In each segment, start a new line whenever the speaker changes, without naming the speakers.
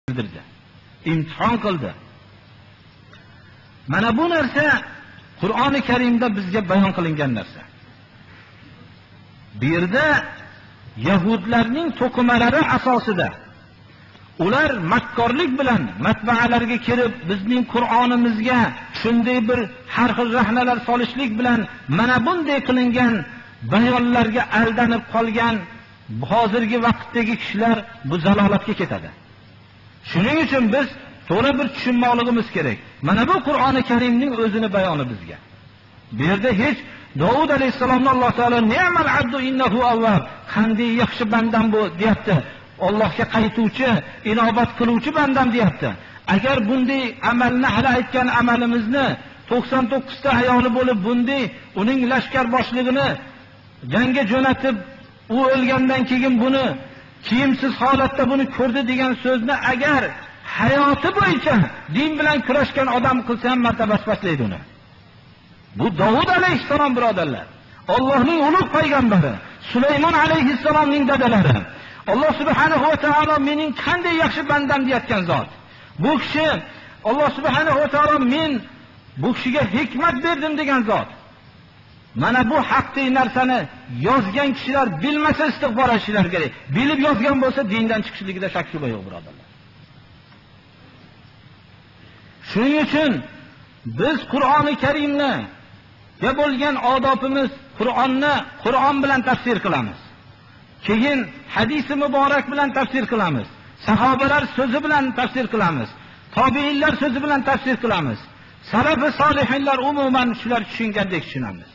Bildirdi. Imtihon qildi. Mana bu narsa Qur'oni Karimda bizga bayon qilingan narsa. Bu yerda yahudlarning to'qimalari asosida ular makkorlik bilan matbaalarga kirib bizning Qur'onimizga shunday bir har xil rahnalar solishlik bilan mana bunday qilingan bayonlarga aldanib qolgan hozirgi vaqtdagi kishilar bu zalolatga ketadi. Shuning uchun biz to'g'ri bir tushunmoqligimiz kerak. Mana bu Qur'oni Karimning o'zini bayoni bizga. Bu yerda hech Davud alayhissalomni Alloh taolo ni'mal abdu innahu avvab, qanday yaxshi bandam bu deyapti. Allohga qaytuvchi, inobat qiluvchi bandam deyapti. Agar bunday amalni, hali aytgan amalimizni 99 ta ayoli bo'lib bunday uning lashkar boshlig'ini jangga jo'natib, u o'lgandan keyin buni kiyimsiz holatda buni ko'rdi degan so'zni agar hayoti bo'yicha din bilan kurashgan odam qilsa ham martabasi pastlaydi uni. Bu Davud alayhissalom birodarlar, Allohning ulug' payg'ambari, Sulaymon alayhissalomning dadalari. Alloh subhanahu va taolo mening qanday yaxshi bandam deyotgan zot. Bu kishi Alloh subhanahu va taolo men bu kishiga hikmat berdim degan zot. Mana bu haqdagi narsani yozgan kishilar bilmasa istig'for etishlari kerak. Bilib yozgan bo'lsa dindan chiqishligida shak shubha yo'q birodarlar. Shuning uchun biz Qur'oni Karimni ya bo'lgan odobimiz Qur'onni Qur'on bilan tafsir qilamiz. Keyin hadisi muborak bilan tafsir qilamiz. Sahobalar so'zi bilan tafsir qilamiz. Tobiinlar so'zi bilan tafsir qilamiz. Salaf-i solihinlar umuman shular tushungandek tushunamiz.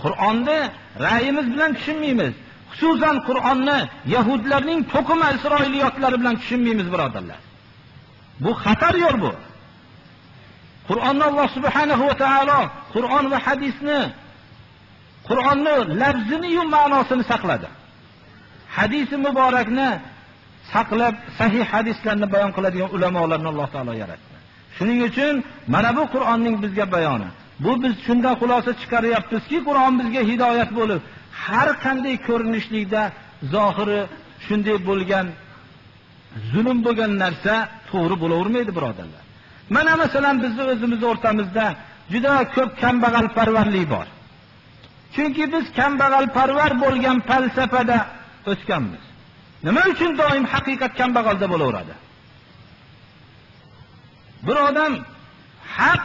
Qur'onni ra'yimiz bilan tushunmaymiz. Xususan Qur'onni yahudlarning to'qima isroiliyotlari bilan tushunmaymiz birodarlar. Bu xatar yo'l bu. Qur'onni Alloh subhanahu va taolo Qur'on va hadisni, Qur'onni lafzini yu ma'nosini saqladi. Hadisi muborakni saqlab, sahih hadislarni bayon qiladigan ulamolarni Alloh taolo yaratdi. Shuning uchun mana bu Qur'onning bizga bayoni. Bu biz shundan xulosa chiqaryapmizki, Qur'on bizga hidoyat bo'lib, har qanday ko'rinishlikda zohiri shunday bo'lgan zulm bo'lgan narsa to'g'ri bo'lavermaydi birodarlar. Mana masalan bizni o'zimiz o'rtamizda juda ko'p kambag'alparvarlik bor. Chunki biz kambag'alparvar bo'lgan falsafada o'sganmiz. Nima uchun doim haqiqat kambag'alda bo'laveradi? Bir odam haq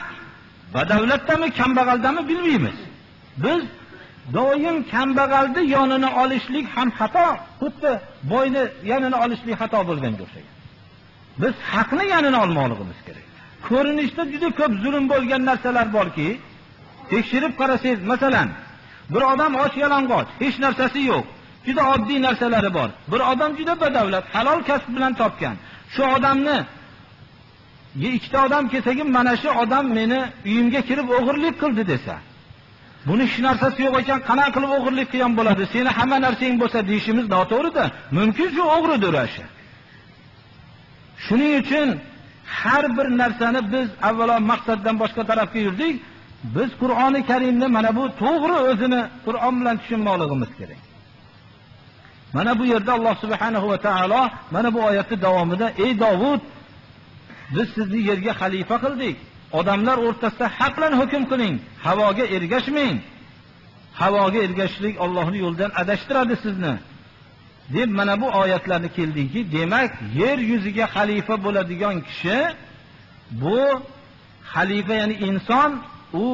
badavlatdami, kambag'aldami bilmaymiz. Biz doim kambag'alni yonini olishlik ham xato, xuddi boyni yonini olishlik xato bo'lganga o'xshagan. Biz haqni yonini olmoqligimiz kerak. Ko'rinishda juda ko'p zulm bo'lgan narsalar borki, tekshirib qarasangiz, masalan, bir odam och yalang'och, hech narsasi yo'q, juda oddiy narsalari bor. Bir odam juda badavlat, halol kasb bilan topgan. Shu odamni ikkita odam kelsakim, mana shu odam meni uyimga kirib o'g'irlik qildi desa, buni hech narsasi yo'q ekan, qanaqa qilib o'g'irlik qilgan bo'ladi? Seni hamma narsang bo'lsa deyishimiz noto'g'ri-da. Mumkin shu o'g'ridir o'sha. Shuning uchun har bir narsani biz avvalo maqsaddan boshqa tarafga yurdik. Biz Qur'oni Karimni mana bu to'g'ri o'zini Qur'on bilan tushunmoqligimiz kerak. Mana bu yerda Alloh subhanahu va taolo mana bu oyatning davomida ey Davud, biz sizni yerga xalifa qildik. Odamlar o'rtasida haq bilan hukm qiling, havoga ergashmang. Havoga ergashishlik Allohning yo'lidan adashtiradi sizni. Deb mana bu oyatlarni keldiki, demak, yer yuziga xalifa bo'ladigan kishi bu xalifa, ya'ni inson, u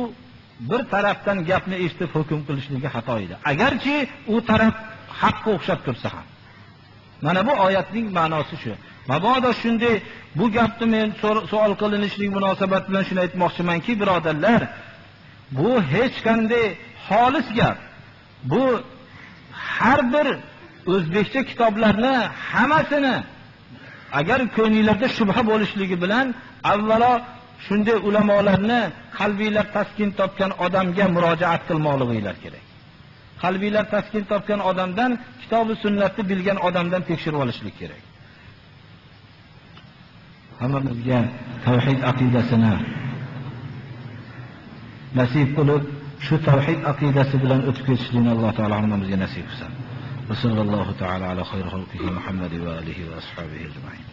bir tarafdan gapni eshitib hukm qilishligi xato edi. Agarchi u taraf haqqa o'xshab tursa ham. Mana bu oyatning ma'nosi shu. Mabodo shunday bu gapni men savol qilinishlik munosabati bilan shuni aytmoqchimanki, birodarlar, bu hech qanday xolis gap. Bu har bir o'zbekcha kitoblarni hammasini agar ko'ngillarda shubha bo'lishligi bilan avvalo shunday ulamolarni qalbiylar taskin topgan odamga murojaat qilmoqliginglar kerak. Qalbiylar taskin topgan odamdan, kitobi sunnatni bilgan odamdan tekshirib olishlik kerak. Hammamizga tavhid aqidasini nasib qilib, shu tavhid aqidasi bilan o'tib ketishlikni Alloh taolo hammamizga nasib qilsin. Va sallallohu taala ala xayri xalqihi Muhammad va alihi va ashabihi ajmain.